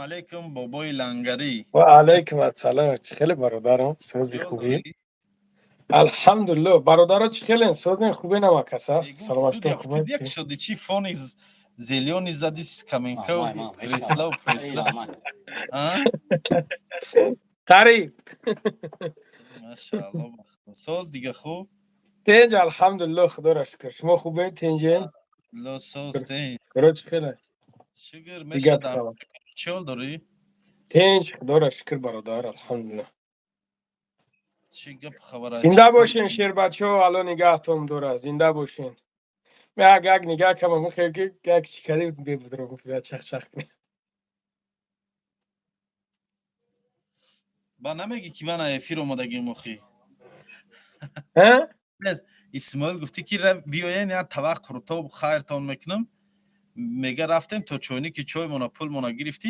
Алейкум, бобои лангарӣ. Ва алайкум ассалом. Чӣ хеле, бародарам, сози, хубӣ? Алҳамдулилло, бародаро, чӣ хелен, созен, хубе намакаса? Саломатитон хубе? Як шуди, чӣ фони зелёный зади, скамейка, кресло, пресло? Қариб. Машаалло, соз, дига хуб? Тенҷ, алҳамдулилло, худоро шукр. Шумо хубе, тенҷен? Ло, соз, тенҷ. Коро чӣ хеле? Шукр, мешадам. Чӣ ҳол дорӣ? Тенҷ, худоро шукр, бародар, алҳамдулилло. Чӣ гап, хабар? Зинда бошен, шербачаҳо, Алло нигаҳтон дора, зинда бошен. Як як нигаҳ кама, мехоҳем ки як чикади бебудро чахчах кунем. Ба намегӣ, ки мана эфир омадагим охи? Исмоил гуфтӣ, ки биёен, як тавақ қурутоб хайртон мекунам, мега. Рафтем то чойники, чоймона, пулмона гирифтӣ.